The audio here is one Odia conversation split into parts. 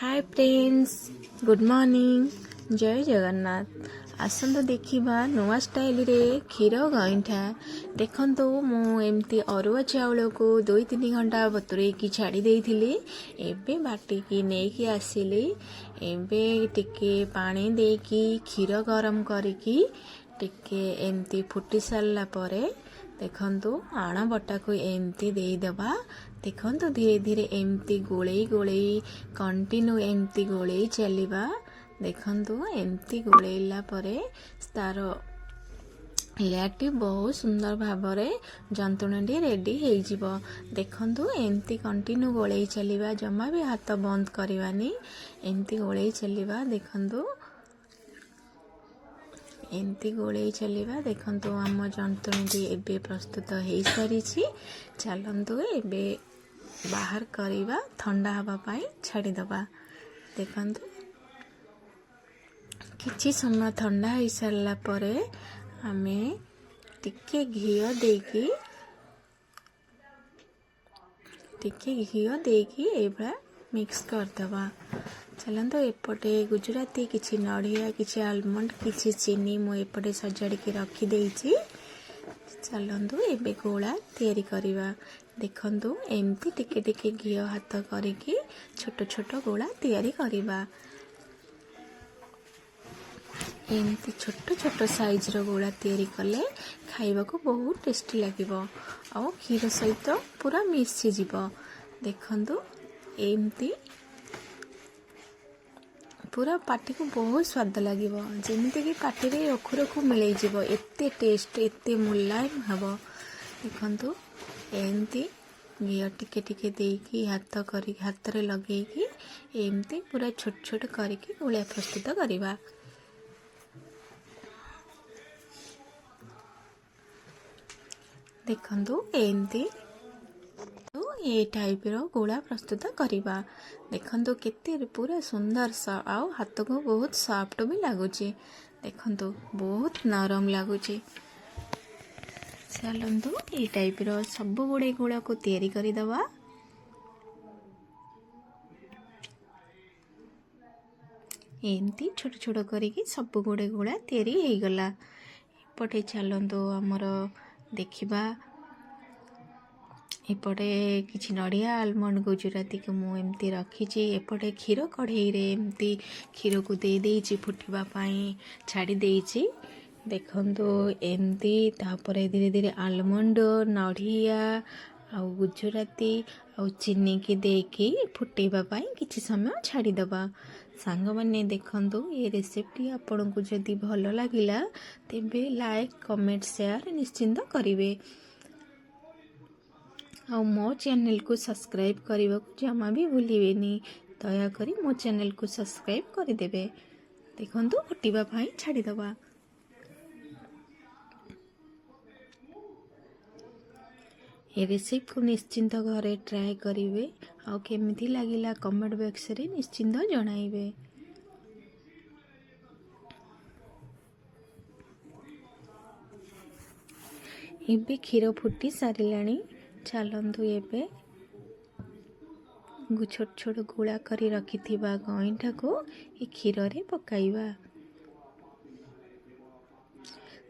ହାଏ ଫ୍ରେଣ୍ଡସ୍, ଗୁଡ଼୍ ମର୍ଣ୍ଣିଂ, ଜୟ ଜଗନ୍ନାଥ। ଆସନ୍ତୁ ଦେଖିବା ନୂଆ ଷ୍ଟାଇଲରେ କ୍ଷୀର ଗଇଁଠା। ଦେଖନ୍ତୁ, ମୁଁ ଏମିତି ଅରୁଆ ଚାଉଳକୁ 2-3 ଘଣ୍ଟା ବତୁରେଇକି ଛାଡ଼ି ଦେଇଥିଲି। ଏବେ ବାଟିକି ନେଇକି ଆସିଲି। ଏବେ ଟିକେ ପାଣି ଦେଇକି କ୍ଷୀର ଗରମ କରିକି ଟିକେ ଏମିତି ଫୁଟି ସାରିଲା ପରେ ଦେଖନ୍ତୁ, ଆଣ ବଟାକୁ ଏମିତି ଦେଇଦେବା। ଦେଖନ୍ତୁ, ଧୀରେ ଧୀରେ ଏମିତି ଗୋଳେଇ ଗୋଳେଇ କଣ୍ଟିନ୍ୟୁ ଏମିତି ଗୋଳେଇ ଚାଲିବା। ଦେଖନ୍ତୁ, ଏମିତି ଗୋଳେଇଲା ପରେ ତାର ଲେୟାରଟି ବହୁତ ସୁନ୍ଦର ଭାବରେ ଯନ୍ତୁଣୀଟି ରେଡ଼ି ହେଇଯିବ। ଦେଖନ୍ତୁ, ଏମିତି କଣ୍ଟିନ୍ୟୁ ଗୋଳେଇ ଚାଲିବା, ଜମା ବି ହାତ ବନ୍ଦ କରିବାନି, ଏମିତି ଗୋଳେଇ ଚାଲିବା। ଦେଖନ୍ତୁ, ଏମିତି ଗୋଳେଇ ଚାଲିବା। ଦେଖନ୍ତୁ, ଆମ ଯନ୍ତୁଣୀଟି ଏବେ ପ୍ରସ୍ତୁତ ହେଇସାରିଛି। ଚାଲନ୍ତୁ ଏବେ ବାହାର କରିବା, ଥଣ୍ଡା ହେବା ପାଇଁ ଛାଡ଼ିଦେବା। ଦେଖନ୍ତୁ, କିଛି ସମୟ ଥଣ୍ଡା ହେଇସାରିଲା ପରେ ଆମେ ଟିକେ ଘିଅ ଦେଇକି ଏଇଭଳିଆ ମିକ୍ସ କରିଦେବା। ଚାଲନ୍ତୁ, ଏପଟେ ଗୁଜୁରାତି, କିଛି ନଡ଼ିଆ, କିଛି ଆଲମଣ୍ଡ, କିଛି ଚିନି ମୁଁ ଏପଟେ ସଜାଡ଼ିକି ରଖିଦେଇଛି। ଚାଲନ୍ତୁ ଏବେ ଗୋଳା ତିଆରି କରିବା। ଦେଖନ୍ତୁ, ଏମିତି ଟିକେ ଟିକେ ଘିଅ ହାତ କରିକି ଛୋଟ ଛୋଟ ଗୋଳା ତିଆରି କରିବା। ଏମିତି ଛୋଟ ଛୋଟ ସାଇଜ୍ର ଗୋଳା ତିଆରି କଲେ ଖାଇବାକୁ ବହୁତ ଟେଷ୍ଟି ଲାଗିବ ଆଉ କ୍ଷୀର ସହିତ ପୁରା ମିଶିଯିବ। ଦେଖନ୍ତୁ, ଏମିତି ପୁରା ପାଟିକୁ ବହୁତ ସ୍ୱାଦ ଲାଗିବ, ଯେମିତିକି ପାଟିରେ ରଖୁ ରଖୁ ମିଳେଇଯିବ, ଏତେ ଟେଷ୍ଟ, ଏତେ ମୁଲାୟମ ହେବ। ଦେଖନ୍ତୁ, ଏମିତି ଘିଅ ଟିକେ ଟିକେ ଦେଇକି ହାତ କରିକି, ହାତରେ ଲଗେଇକି ଏମିତି ପୁରା ଛୋଟ ଛୋଟ କରିକି ଗୋଳିଆ ପ୍ରସ୍ତୁତ କରିବା। ଦେଖନ୍ତୁ, ଏମିତି ଏ ଟାଇପ୍ର ଗୋଳା ପ୍ରସ୍ତୁତ କରିବା। ଦେଖନ୍ତୁ, କେତେ ପୁରା ସୁନ୍ଦର ଆଉ ହାତକୁ ବହୁତ ସଫ୍ଟ ବି ଲାଗୁଛି। ଦେଖନ୍ତୁ, ବହୁତ ନରମ ଲାଗୁଛି। ଚାଲନ୍ତୁ ଏଇ ଟାଇପ୍ର ସବୁ ଗୁଡ଼ିଏ ଗୋଳାକୁ ତିଆରି କରିଦେବା। ଏମିତି ଛୋଟ ଛୋଟ କରିକି ସବୁ ଗୁଡ଼ିଏ ଗୋଳା ତିଆରି ହେଇଗଲା। ଏପଟେ ଚାଲନ୍ତୁ ଆମର ଦେଖିବା। ଏପଟେ କିଛି ନଡ଼ିଆ, ଆଲମଣ୍ଡ, ଗୁଜୁରାତିକୁ ମୁଁ ଏମିତି ରଖିଛି। ଏପଟେ କ୍ଷୀର କଢ଼େଇରେ ଏମିତି କ୍ଷୀରକୁ ଦେଇଦେଇଛି, ଫୁଟିବା ପାଇଁ ଛାଡ଼ି ଦେଇଛି। ଦେଖନ୍ତୁ, ଏମିତି ତାପରେ ଧୀରେ ଧୀରେ ଆଲମଣ୍ଡ, ନଡ଼ିଆ ଆଉ ଗୁଜୁରାତି ଆଉ ଚିନିକି ଦେଇକି ଫୁଟେଇବା ପାଇଁ କିଛି ସମୟ ଛାଡ଼ିଦେବା। ସାଙ୍ଗମାନେ, ଦେଖନ୍ତୁ, ଏ ରେସିପିଟି ଆପଣଙ୍କୁ ଯଦି ଭଲ ଲାଗିଲା ତେବେ ଲାଇକ୍, କମେଣ୍ଟ, ସେୟାର ନିଶ୍ଚିନ୍ତ କରିବେ ଆଉ ମୋ ଚ୍ୟାନେଲକୁ ସବସ୍କ୍ରାଇବ୍ କରିବାକୁ ଜମା ବି ଭୁଲିବେନି। ଦୟାକରି ମୋ ଚ୍ୟାନେଲକୁ ସବସ୍କ୍ରାଇବ୍ କରିଦେବେ। ଦେଖନ୍ତୁ, ଫୁଟିବା ପାଇଁ ଛାଡ଼ିଦେବା। ଏ ରେସିପିକୁ ନିଶ୍ଚିନ୍ତ ଘରେ ଟ୍ରାଏ କରିବେ ଆଉ କେମିତି ଲାଗିଲା କମେଣ୍ଟ ବକ୍ସରେ ନିଶ୍ଚିନ୍ତ ଜଣାଇବେ। ଏବେ କ୍ଷୀର ଫୁଟି ସାରିଲାଣି। ଚାଲନ୍ତୁ ଏବେ ଛୋଟ ଛୋଟ ଗୁଳା କରି ରଖିଥିବା ଗଇଁଠାକୁ ଏ କ୍ଷୀରରେ ପକାଇବା।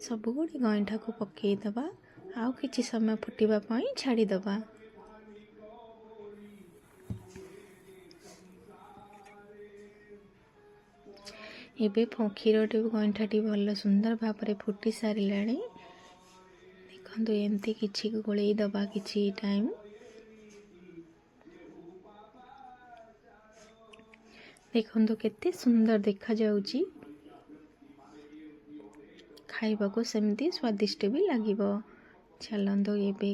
ସବୁଗୁଡ଼ିଏ ଗଇଁଠାକୁ ପକାଇଦେବା ଆଉ କିଛି ସମୟ ଫୁଟିବା ପାଇଁ ଛାଡ଼ିଦେବା। ଏବେ କ୍ଷୀରଟି, ଗଇଁଠାଟି ଭଲ ସୁନ୍ଦର ଭାବରେ ଫୁଟି ସାରିଲାଣି। ଦେଖନ୍ତୁ, ଏମିତି କିଛି ଗୋଳେଇ ଦେବା କିଛି ଟାଇମ୍। ଦେଖନ୍ତୁ, କେତେ ସୁନ୍ଦର ଦେଖାଯାଉଛି, ଖାଇବାକୁ ସେମିତି ସ୍ୱାଦିଷ୍ଟ ବି ଲାଗିବ। ଚାଲନ୍ତୁ ଏବେ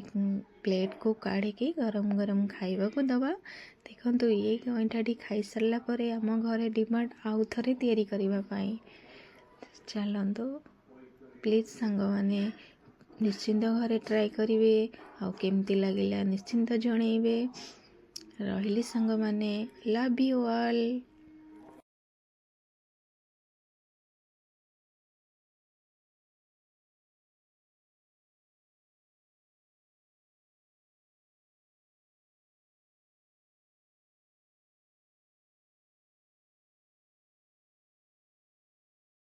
ପ୍ଲେଟ୍କୁ କାଢ଼ିକି ଗରମ ଗରମ ଖାଇବାକୁ ଦେବା। ଦେଖନ୍ତୁ, ଏଇ ଗଇଁଠାଟି ଖାଇସାରିଲା ପରେ ଆମ ଘରେ ଡିମାଣ୍ଡ ଆଉ ଥରେ ତିଆରି କରିବା ପାଇଁ। ଚାଲନ୍ତୁ, ପ୍ଲିଜ୍ ସାଙ୍ଗମାନେ, ନିଶ୍ଚିନ୍ତ ଘରେ ଟ୍ରାଏ କରିବେ ଆଉ କେମିତି ଲାଗିଲା ନିଶ୍ଚିନ୍ତ ଜଣେଇବେ। ରହିଲି ସାଙ୍ଗମାନେ, ଲଭ୍ you all.